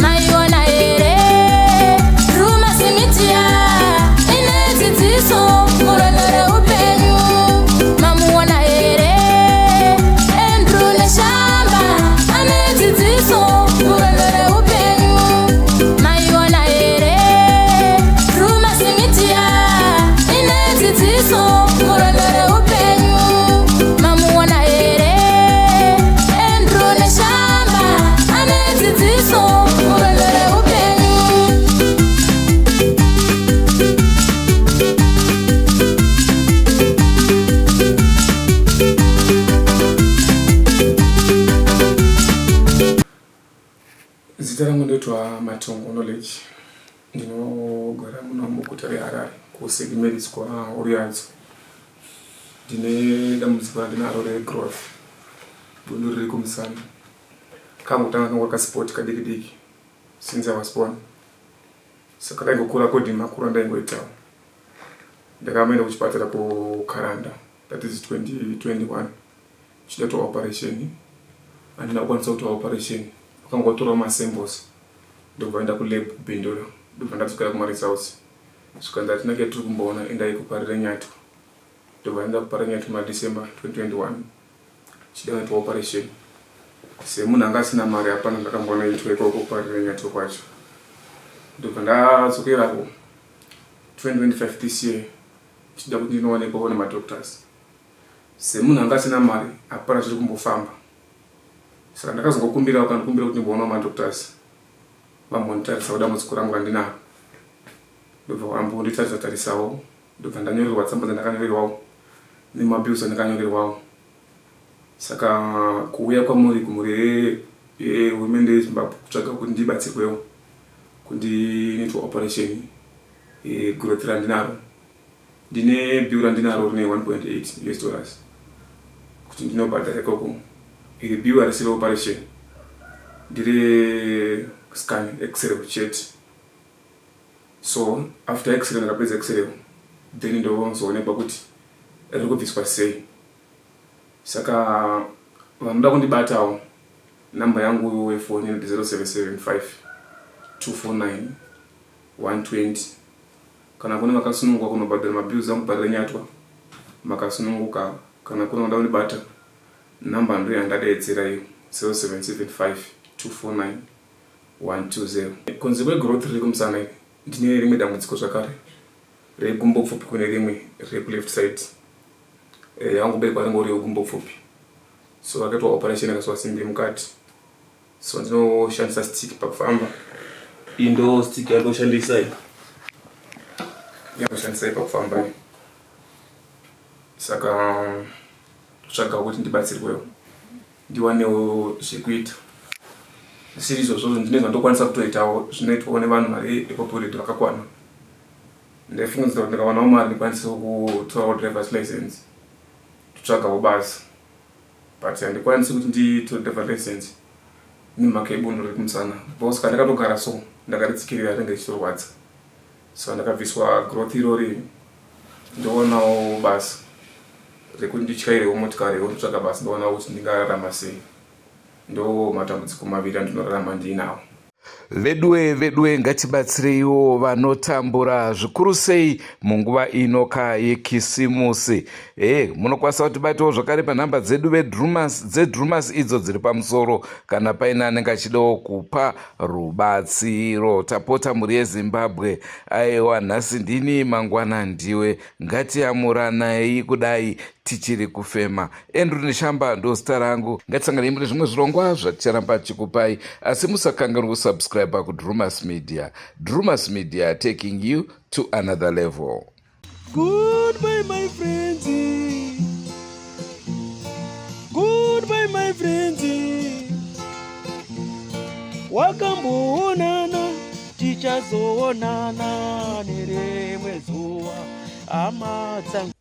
Maiona here Drewmas Media ine dzidziso murwendo reupenyu. Mamuona here Andrew Neshamba ane dzidziso murwendo reupenyu. Maiona here Drewmas Media ine dzidziso murwendo reupenyu. Mamuona here Andrew Neshamba ane dzidziso murwendo reupenyu. Zita rangu ndoitwa Matongo Knowledge. Ndinogara muno muguta reHarare kuSt Mary's kwaUriadzo. Ndine dambudziko randinaro regrowth, bundu riri kumusana. Kangotanga kangori kaspot kadiki diki since I was born. Saka kaingokura according makuru andaingoitawo. Ndakamboenda kuchipatara kuKaranda that is 2021 ndichida kuitwa operation. Handina kukwanisa kuitwa operation, vakangotora masamples ndobva vaenda kulab kuBindura ndobva ndadzokera kumaresults zvikanzi hatina chatiri kumboona endai kuParirenyatwa. Ndobva ndaenda kuParirenyatwa muna December 2021 ndichida kuitwa operation. Semunhu anga asina mari hapana zvakambonoitwa ikoko kuParirenyatwa kwacho. Ndobva ndadzokerako 2025 this year ndichida kuti ndinoonekwawo nemadoctors. Semunhu anga asina mari hapana zviri kumbofamba. Saka ndakazongokumbirawo vakandikumbira kuti ndimboonawo madoctors vambonditarisawo dambudziko rangu randinaro. Ndobva vambonditarisa tarisawo ndobva ndanyorerwa tsamba dzandakanyorerwawo nemabills andakanyorerwawo. Saka kuuya kwamuri kumhuri yehurumende yeZimbabwe kutsvaga kuti ndibatsirwewo kuti ndinoitwa operation yegrowth randinaro. Ndine bill randinaro rine 1.8 US dollars kuti ndinobhadhara ikoko. Iri bill harisi reoperation, ndere scan x-ray chete. So after x-ray ndakapedza x-ray then ndozoonekwa kuti riri kubviswa sei. Saka vanoda kundibatawo number yangu yefoni inoti 0775 249 120. Kana kune vakasununguka kunobhadhara mabills angu Parirenyatwa makasununguka. Kana kune vanoda kundibata number ndiyo yandadeedzera iyo 0775 249 120. Kunze kwegrowth riri kumusana iri ndine rimwe dambudziko zvakare regumbo pfupi kune rimwe riri kuleft side. Yangoberekwa ringoriwo gumbo pfupi so vakaitwa operation akaiswa simbi mukati so ndinoshandisa stick pakufamba. Iyi ndo stick yandoshandisa iyi, yandoshandisa iyi pakufamba iyi. Saka kutsvaga kuti ndibatsirwewo ndiwanewo zvekuita zvisiri izvozvo ndine zvandokwanisa kutoitawo zvinoitwawo nevanhu vari epopurity vakakwana. Ndaifungidzira kuti ndikawanawo mari ndikwanise kutorawo driver's license totsvagawo basa but handikwanisi kuti nditore driver license nemhaka yebundu riri kumusana because kana ndakatogara so ndakaritsikirira rinenge richitorwadza. So ndakabviswa growth irori ndoonawo basa rekuti ndityairewo motikari ndotsvaga basa ndoonawo kuti ndingararama sei. Ndo matambudziko maviri andinorarama ndiinawo. Veduwe veduwe ngatibatsireiwo vanotambura zvikuru sei munguva ino ka yekisimusi. E, munokwanisa kutibatawo zvakare panhamba dzedu vedrumas dzedrumas idzo dziri pamusoro kana paine anenge achidawo kupa rubatsiro. Tapota mhuri yeZimbabwe, aiwa nhasi ndini mangwana ndiwe, ngatiyamuranai kudai tichiri kufema. Andrew Neshamba ndozita rangu. Ngatisanganei mune zvimwe zvirongwa zvaticharamba tichikupai, asi musakanganwe kusubscribe kuDrumas Media. Drumas Media taking you to another level. Goodbye my friends. Goodbye my friends. Wakamboonana tichazoonana nerimwe zuva hama dzangu.